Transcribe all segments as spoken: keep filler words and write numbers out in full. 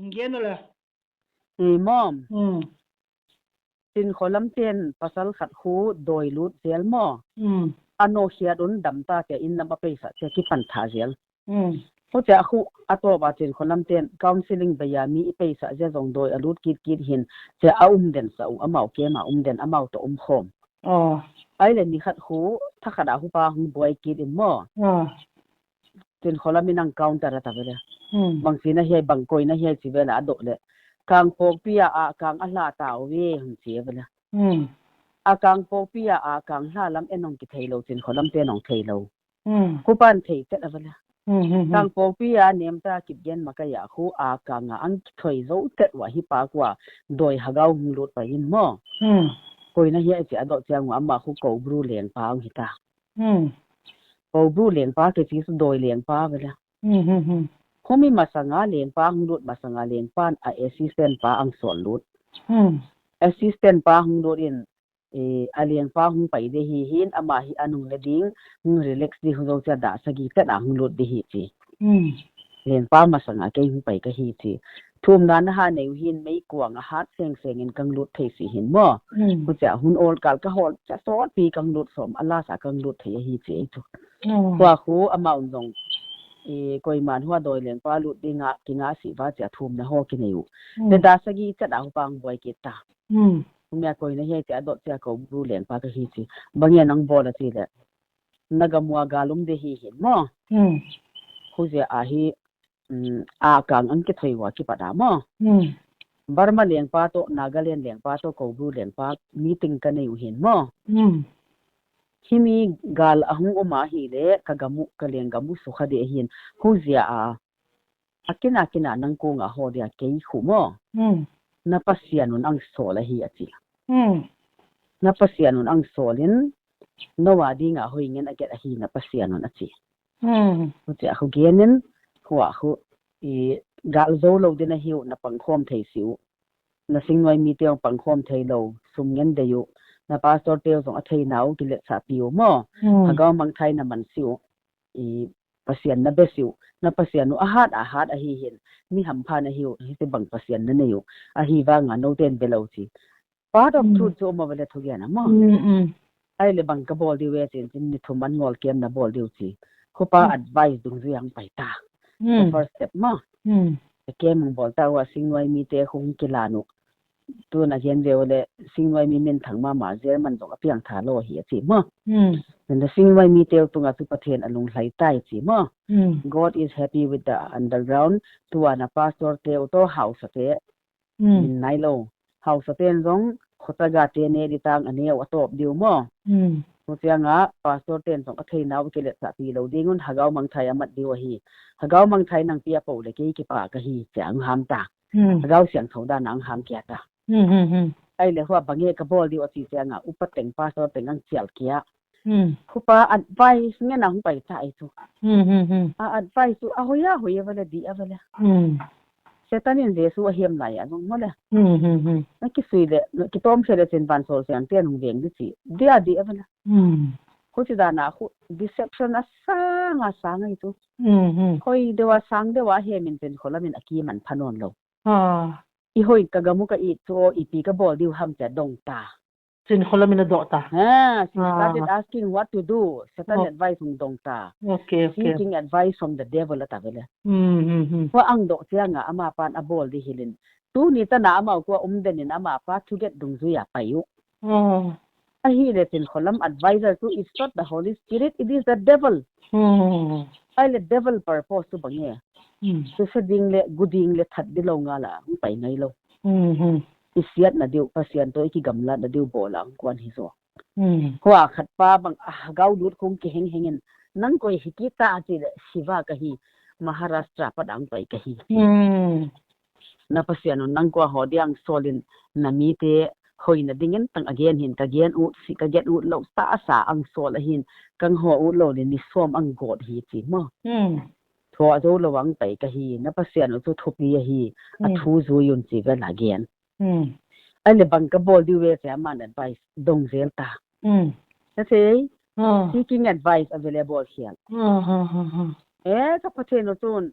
Ngen la. Mom. Hmm. Tin kholam ten pasal khat khu doi lut zel mo. Hmm. Ano hiat un dam ta te in lam a peisa te kipan tha zel. Hmm. Khu te a khu a to ba tin kholam ten counseling ba ya mi i peisa ze zong doi a lut kit kit hin te a um den sa u amau ke ma um den amau to um khom. Oh. Ai le ni khat khu tha khat a khu pa hung boi kit in mo. Oh. Tin kholam in ang counter a ta vele. Hmm. Bang si na hiai bang koi na hiai si vele a do le. Kang pok pi a a kang a hla ta u ve hung si vele. Hmm. A kang pok pi a a kang hla lam en ong ki thei lo tin kholam te nong thei lo. Hmm. Khu pan thei tet a vele. Hmm, hmm, hmm. Kang pok pi a nem ta kit gen ma ka ya khu a kang a ang ki thoi zo tet wa hi pa kwa doi hagau hung lut pa in mo. Hmm. Koi na hiai si a do chiang wa ma khu ko bru leng pa ang hi ta. Hmm. Ko bru lengpa ke chi su doi lengpa vele. Hmm, hmm, hmm. Khomi masanga lengpa hung lut masanga lengpan a assistant pa ang sol lut. Hmm. Assistant pa hung lut in, eh, a lengpa hung pai de hi hin ama hi anung le ding, hung relax di hung zo cha da sagi tet a hung lut di hi chi. Hmm. Lengpa masanga kei hung pai ka hi chi. Thumna na ha nei u hin mei kuang a hat seng seng in kang lut thei si hin mo. Hmm. Khu cha hun ol kal ka hol cha sot pi kang lut som a la sa kang lut thei a hi chi ei chu. Hmm. Khua khu amau zong. E, koi man hua doi leng pa lut ding a, ki nga si va cha thumna ho ki nei u. Hmm. Le da sagi cha da hu pang boi ki ta. Hmm. Mia koi na hi cha dot cha ko bu leng pa ka hi chi. Bang ya nang bol a chi le. Na ga mua ga lum de hi hin mo. Hmm. Khu zia a hi, um, a kang ang ki thoi wa ki pa da mo. Hmm. Burma lengpa to, Nagaland lengpa to, Kobru lengpa meeting ka nei u hin mo. Hmm. Hi mi gal a hung um a hi le, ka gamu, ka leng gamu su kha de hin. Khu zia a, a kina kina nang ko nga ho dia kei khu mo. Hmm. Na Pasian un ang sol a hi a chi. Hmm. Na Pasian un ang sol in, no a ding a hoi ngen a get a hi na Pasian un a chi. Hmm. Khu zia khu gen in, khu a khu, i, gal zo lo din a hi u na pang khom thei si u. Na sing nuai mi te ong pang khom thei lo, sum ngen dei u. Na pastor te zong a thei na u ki let sa pi u mo. Hmm. Hagau mang thai na man si u. I Pasian na be si u. Na Pasian u a hat a hat a hi hin. Mi ham pha na hi u. Hi te bang Pasian na nei u. A hi vang a no ten be lo chi. Part of, hmm, truth chu um a vele thu gen a mo. Hmm, hmm. Ai le bang ka bol di u e chin chin ni thum an ngol kem na bol di u chi. Khu pa, hmm, advice dung zui ang pai ta. Hmm. The first step mo. Hmm. Kem ang bol ta wa sing nuai mi te khu hung ki la nu. Tun a gen ve u le sing nuai mi min thang ma ma German zong a piang tha lo hi a chi mo. Hmm. Then the sing nuai mi te u tung a chu Pathen a lung hlai tai chi mo. Hmm. God is happy with the underground. Tu a na pastor te u to hausa te. Hmm. Min nai lo. Hausa ten zong, khuta ga te ne di tang a neu a top diu mo. Hmm. Khu chiang a, pastor ten zong a thei nau ki let sa pi lo ding un hagau mang thai a mat diu a hi. Hagau mang thai nang pia po le kei ki pa ka hi chiang ham ta. Hmm. Hagau siang tho da nang ham kia ta. Hmm, hmm, hmm. Ai le hua bang e ka bol diu a chi chiang a, upa teng pastor teng ang chial kia. Hmm. Khu pa advice ngen a hung pai ta ai chu. Hmm, hmm, hmm. A advice chu a hoi a hoi a vele di a vele. Hmm. Satan in Jesu a hiam lai a zong mo le. Hmm, hmm, hmm. Na ki sui le, na ki tom se le chin van sol siang te nung veng di chi. Di a di a vele. Hmm. Khu chi da na khu deception a sang a sang ai chu. Hmm, hmm. Hoi deu a sang deu a he min chin kholam in a ki man pha non lo. Ah. I hoi ka gamu ka i chu o i pi ka bol diu ham cha dong ta. Chin kholam in a doh ta. Ha, she started, ah, asking what to do. Satan, oh, advice hung dong ta. Okay, okay. Seeking advice from the devil a ta vele. Hmm, hmm, hmm. Hua ang doh chiang a ama pan a bol di hilin. Tu ni ta na ama kua um den in ama pa thu get dung zui a pai u. Oh. A hi le chin kholam advisor chu it's not the Holy Spirit, it is the devil. Hmm. Ai le devil purpose chu bang e. Hmm. Chu sa ding le, gu ding le, that di lo nga la, hung pai ngai lo. Hmm, hmm. I siat na diu, Pasian to i ki gamlat na diu bol ang kuan hi zo. Hmm. Hua khat pa bang, ah, gau lut kung ki heng heng in, nang koi hi ki ta a chi le, Shiva ka hi, Maharashtra pa dang pai ka hi. Hmm. Na Pasian un nang kua ho diang sol in, na mi te hoi na ding in tang a gen hin, ka gen ut si, ka gen ut lo ta a sa ang sol a hin, kang ho ut lo le ni som ang got hi chi mo. Hmm. Thua zo lo ang pai ka hi, na Pasian u chu thupi a hi, a, hmm, thu zui un chi ve la gen. Hmm. Ai le bang ka bol diu ve se a man advice dong zel ta. Hmm. Na sei, hmm, seeking advice available hial. Hmm, hmm, hmm, hmm. E, ka Pathen u chun,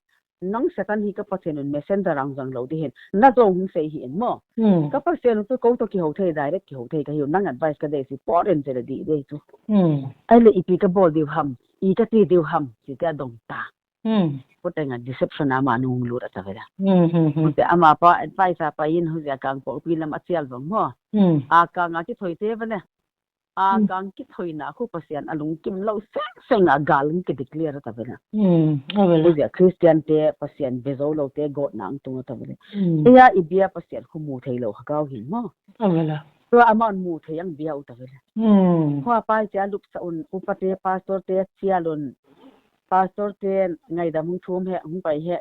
Nang Satan hi ka Pathen un messenger ang jang lo di hin. Na jong hung sei hi in mo. Hmm. Ka Pathen un tu ko to kihou thei direct kihou thei ka hiu nang advice ka dei si por in se le di dei tu. Hmm. Ai le ipi ka bol diu ham, i ka ti diu ham, si te a dong ta. Hmm. Ko te nga deception ama nung lut a ta vela. Hmm, hmm, hmm. Ko te ama pa advice a pa in hu ja kang po pi lam a chial vang mo. Hmm. A kang a ki thoi te vela. A kang kithoina khu Pasian a lungkim lo seng seng a gal hung kideclare ta vela. Hmm, a vela. Huzia Christian te Pasian be zo lo te gotna ang tung ta vela. Hmm. Eia i bia Pasian khu mu thei lo ha kau hin mo. A vela. Tua aman mu thei ang bia u ta vela. Hmm. Hua pai tia lup sa un upa te pastor te chial un. Pastor te ngaidam hung thum he hung pai he.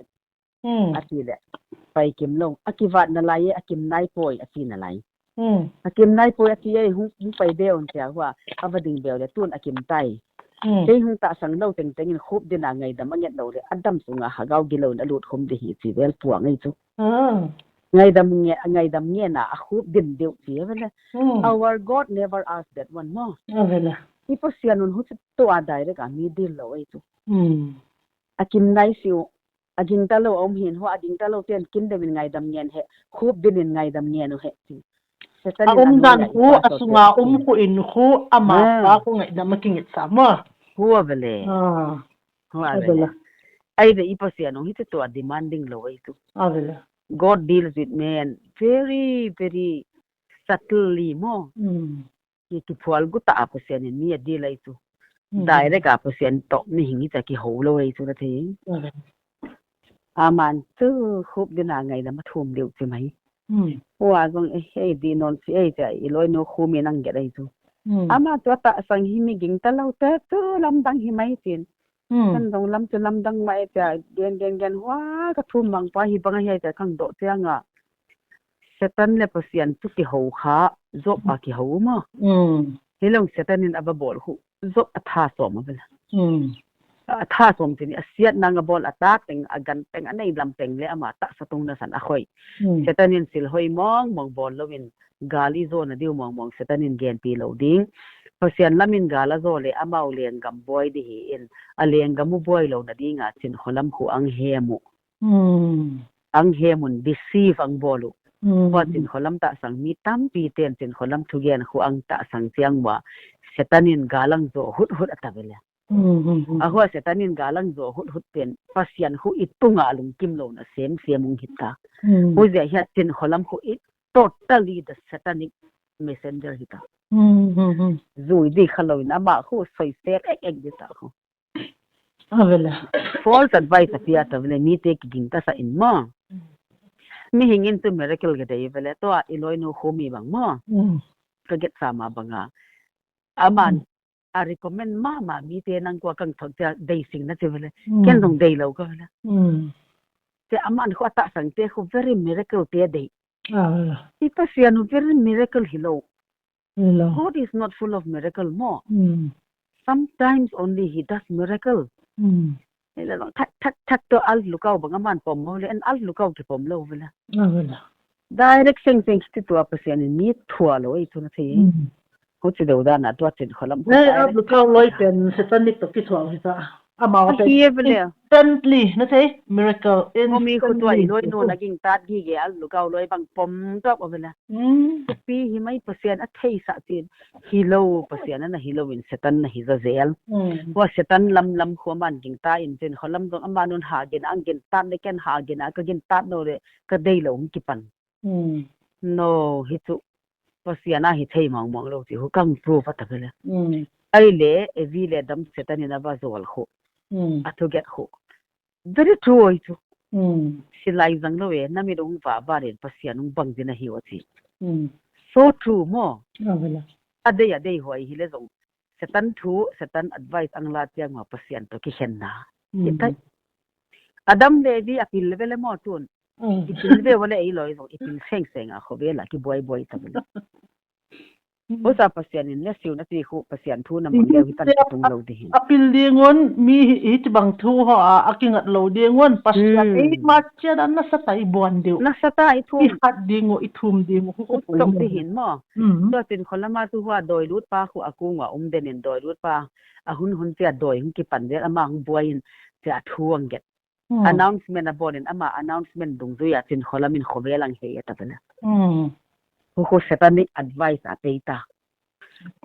Hmm. A ti le. Pai kim lo. A kivat na lai e, a kim nai poi, a ti na lai. Hmm. A kim nai poi, a ti e, hung, hung pai be on tia hua. A va ding be le, tun a kim tai. Hmm. Kei hung ta sang lo teng teng in khup din a ngaidam a nget lo le. A dam sunga ha gau gi lo na lut khum di hi chi vel puang ei chu. Ah. Ngaidam nge, ngaidam nge na a khup din deu chi e vele. Hmm. Our God never asked that one mo. A vele. I Pasian un hu chu to a direct a mi dil lo ei chu. Hmm. A kim nai siu. A ging ta lo a um hin, hua a ging ta lo ten kin deuh in ngaidam ngen he, khup din in ngaidam ngen u he, ti. Satan a in um dan khu, a sunga um khu in khu, ama pa khu ngaidam a kingit sa mo. Hua vele. Ah. Hua vele. Ai ve i Pasian u hi tu a demanding lo ai tu. A vele. God deals with men very, very subtly mo. Mm. Ki, kiphual gu ta a Pasian in mi a deal ai chu. Mm. Direct a Pasian to mi hing hi cha kihou lo ai chu na thei. Mm. Aman chu khup din a ngaidam a thum deu chi mai. Mm. Hua jong e, hei di non chi ei cha i loi nu khu mi nang get ai chu. Mm. Ama chu a ta sang hi mi ging ta lo te chu lamdang hi mai chin. Hmm. Kan dong lam chu lamdang mai tia, gen, gen, gen, hua, ka thum mang pa hi bang a hi tia kang doh chiang a. Satan le Pasian chu kihou kha, Job a kihou ma. Hmm. Hilong Satan in a va bol khu, Job a tha som a vela. Hmm. A tha som tin a siat nang a bol a ta teng, a gan teng, a nei lam teng le ama ta sa tung na san a khoi. Hmm. Satan in sil hoi mong, mong bol lo in, gal i zo na diu mong mong Satan in gen pi lo ding. Pasian lam in gal a zo le amau lenggam buai di hi in, a lenggam u buai lo na ding a chin kholam khu ang hem u. Hmm. Ang hem un deceive ang bol u. Hmm. Hua chin kholam ta sang mi tampi ten chin kholam thu gen khu ang ta sang chiang wa Satan in gal ang zo hut hut a ta vele. Hmm, hmm, hmm. A hua Satan in gal ang zo hut hut ten Pasian khu i tunga lungkim lo na sem sem ung hita. Hmm. Huzia hi a chin kholam khu i totally the satanic messenger hita. Hmm, hmm, hmm. Zui di kha lo in ama khu soi ser ek ek di ta khu. A vele. False advice a pia ta vele mi te ki ging ta sa in ma. Hmm. Mi hing in tu miracle ka dei vele to a i loi nu khu mi bang ma. Hmm. Ka get sa ma bang a. Aman. Hmm. A recommend mama mi te nang kua kang thot tia dei sing na che vele. Hmm. Ken dong dei lo ka vele. Hmm. Te aman khu a ta sang te khu very miracle te dei. Ah. I Pasian u very miracle hi lo. Hi lo. God is not full of miracle mo. Hmm. Sometimes only he does miracle. Hmm. Hi le long thak, thak, thak to al lukau bang aman pom mo le, en al lukau ki pom lo vele. Ah, vele. Direct seng seng kiti tua Pasian in mi thua lo ei tu na thei. Hmm. Hu chi deu dan a tua chin kholam. Nei, direct. Al lukau loi pen satanic to ki thua hi ta. Ama a pen hi vele. Instantly, na thei, miracle, instantly. Mo mi khu tua i loi nu na ging tat gi ge al lukau loi bang pom top a vele. Hmm. Pi hi mai Pasian a thei sa chin. Hi lo Pasian a na hi lo in Satan na hi za zel. Hmm. Hua Satan lam lam khu aman ging ta in chin kholam dong aman un ha gin ang gin tat le ken ha gin a ka gin tat no le ka dei lo hung kipan. Hmm. No, hi chu Pasian a hi thei mong mong lo chi hu kang prove a ta vele. Hmm. Ai le, Evi le Adam Satan in a va zol khu. Hmm. A thu get khu. Very true oi chu. Hmm. Silai jang lo e, na mi dong va va len Pasian ung bang din a hi o chi. Hmm. So true mo. A vele. A dei a dei hoi hi le jong. Satan thu, Satan advice ang la chiang ma Pasian to ki khen na. Hmm. Itai. Adam le Evi a pil le vele mo tun. Hmm. I pil ve vele ei loi jong, i pil seng seng a kho vela ki buai buai ta vele. Hmm. Usa Pasian in le siu na ti khu Pasian thu na mang le hi tan tung lo di hin. A pil ding un mi hi, hi ti bang thu ho a, a kingat lo ding un Pasian ei ma chia dan na sa ta i buan deu. Na sa ta i thum. I khat ding u, i thum ding u, khu khu poi mo. Di hin mo. Hmm. Tua chin kholam a tu hua doi lut pa khu a kung wa um den in doi lut pa. A hun hun chia doi hung kipan del ama hung buai in chia thu ang get. Hmm. Announcement abol in ama announcement dungjuiya Chinkholam in khovel ahung hei e tabana. Hmm. Hu hu Satan in advice apei ta.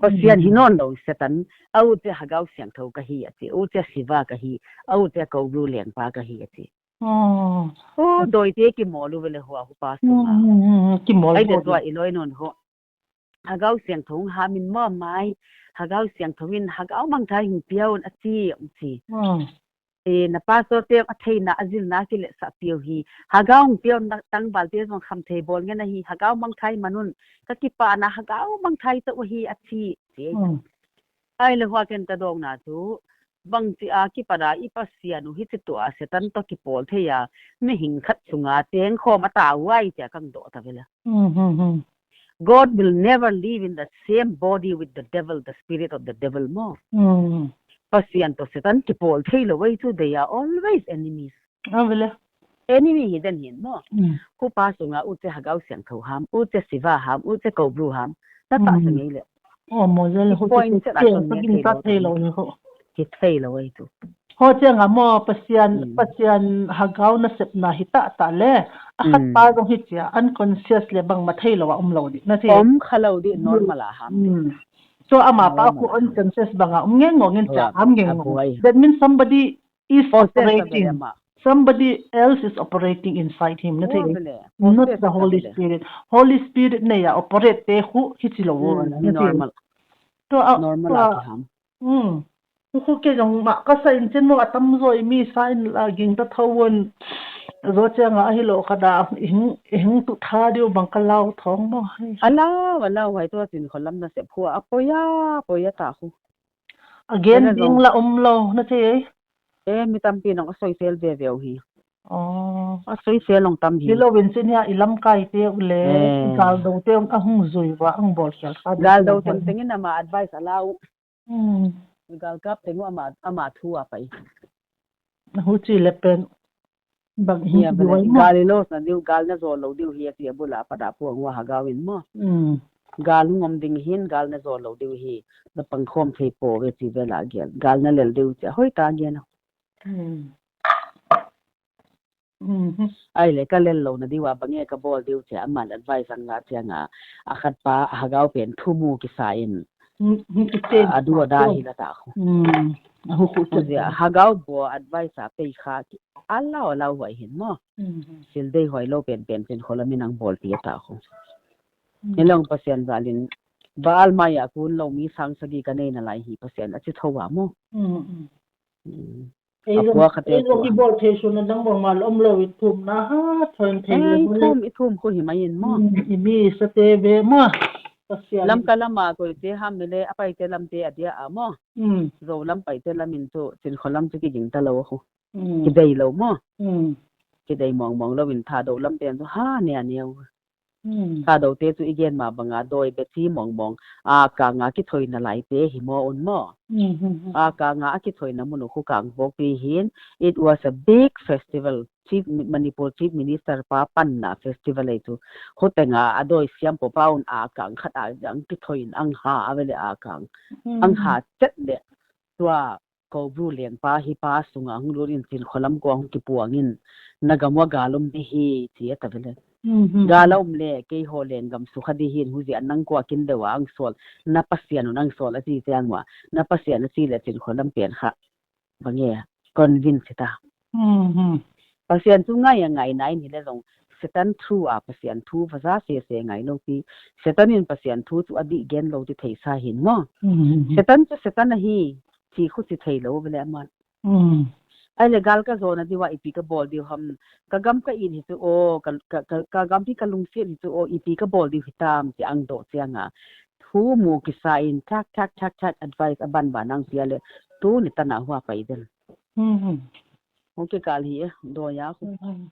Pasian hi nonlou Satan, a u che Hagao Siangthou kahi ati, u che Shiva kahi, a u che Koubru lengpa kahi ati. Hmm. O, doite kimol u vele hua hu pa sunga. Hmm, hmm, hmm, kimol. Ai de tua iloi non ho. Hagao Siangthou hung ham in mo mai. Hagao Siangthou in Hagao mangthai hin pia un ati, ati. Hmm. E, na pastor te atheina, ajilna kiletsah piu hi. Hagao hung piu na tangval te jong khamthei bol ngen ahi. Hagao mangthai man un. Ka kipana Hagao mangthai tah u hi ati. Ti. Hmm. Ai le hua ken ka dong na chu. Bang ti a kipana i Pasian u hi ti tua Satan to kipol thei a. Mihing khat sunga teng khom ata uai tia kang do ta vela. Hmm, hmm, hmm. God will never live in the same body with the devil, the spirit of the devil mo. Hmm. Pasian to Satan kipol thei lou vei chu, they are always enemies. A vele. Enemy hi den hin mo. Hmm. Hu pa sunga u che Hagao Siangthou ham, u che Shiva ham, u che Koubru ham. Na ta sa ngei le. O, mo jel hu point ti ta, ta thei lou ni ho. Ki thei lou vei chu. Ho chang a mo Pasian, Pasian Hagao nasepna hi tah tah le. A khat pa jong hi chia, unconscious le bang ma thei lou a um lou di. Na thei. Um kha lou di, normal a ham di. Hmm. So ama pa khu unconscious bang a um ngeng ngong in chia, ham ngeng ngong. That means somebody is operating. Somebody else is operating inside him. Na thei. Not the Holy Spirit. Holy Spirit nei a operate te khu hi chi lou. Hmm, na thei. Normal. To a, normal a ki ham. Hmm. Khu ke jong ma ka sa in chen mo atam jo i mi sa in la ging ta tho won. Jo che nga hi lo ka da hing, hing tu tha diu bang ka lau thong mo. Alau, alau hai to Chinkholam nasep khu a poya, poya ta khu. Again, ding la um lo, na che. E, mi tampi nong a soisel ve veu hi. Oh. A soisel long tam hi. Hi lo win sin ya i lamkai te u le, gal do te u a hung jui va, hung bol khel sa. Gal do teng teng in ama advice alau. Hmm. Gal kap teng u ama, ama thu a pai. Hu chi le pen. Bang hi gal i lo na diu, gal na jo lo diu hi ati a bula pada puang wa Hagao in mo. Hmm. Gal hung om ding hin, gal na jo lo diu hi. Na pang khom thei po ve ti ve la gel. Gal na lel diu ti a hoi ta gel. Hmm. Mhm. Ai le ka lel lo na diu a bang e ka bol diu che aman advice ang la che nga. A khat pa Hagao pen thu mu kisa in. Hmm, hmm, a du a da hi la ta khu. Hmm. A hu khu che. Hagao bo advice a pei kha ki. Alau, alau huai hin mo. Hmm. Sil dei huai lo pen pen Chinkholam in ang bol pi ta khu. Hmm. Ni long Pasian jal in. Baal maya kun lo mi sang sagi ka nei na lai hi Pasian a chi tho a mo. Hmm, hmm. Hmm. Ei jong, ei jong i bol thei sun a dang bang mal um lo i thum na ha, thon thei le. Ei thum, i thum khu hi mai in mo. Hmm, i mi sa te ve mo. Pasian. Lamka lama koi te ham le, a pai te lam te a dia a mo. Hmm. Zo lam pai te lam in chu, Chinkholam chu ki ging ta lo khu. Hmm. Ki dei lo mo. Hmm. Ki dei mong mong lo in Thadou lam te an chu ha ne a neu. Hmm. Thadou te chu i gen ma banga doi be chi mong mong. A kanga kithoina lai te hi mo un mo. Hmm, hmm, hmm. A kanga a kithoina mun u khu Kangpokpi hin. It was a big festival. Chief Mi-, Manipur Chief Minister pa panna festival ei chu. Khu tenga a doi siam po pa un a kang khat a ang kithoin ang ha a vele a kang. Hmm. Ang ha chet le. Tua Koubru lengpa hi pa sunga hung lut in Chinkholam ko hung kipuang in, na gam uva gal um di hi, ti a ta vele. Mhm. Gal a um le, keiho lenggam sukha di hin, huji a nang ko a kin deuva ang sol, na Pasian un ang sol a ti te ang uva, na Pasian a ti le Chinkholam pen kha. Bang e, convince ta. Mhm. Pasian thu ngai a ngai nai ni le jong, Satan thu a Pasian thu va ja se se ngai lo pi. Satan in Pasian thu chu a di gen lo ti thei sa hin mo. Mhm. Satan chu Satan a hi, chi khu chi thei lo vele aman. Hmm. Ai le gal ka jona diu a ipi ka bol diu ham. Ka gam ka in hi chu o, ka, ka, ka, ka gam hi ka lungset hi chu o, ipi ka bol diu hi tam ti ang do chiang a. Thu mu kisa in thak, thak, thak, thak advice a ban ban ang pia le. Tu ni tana hua pai den. Hmm. Hung kikal hi e, do ya khu. Hmm.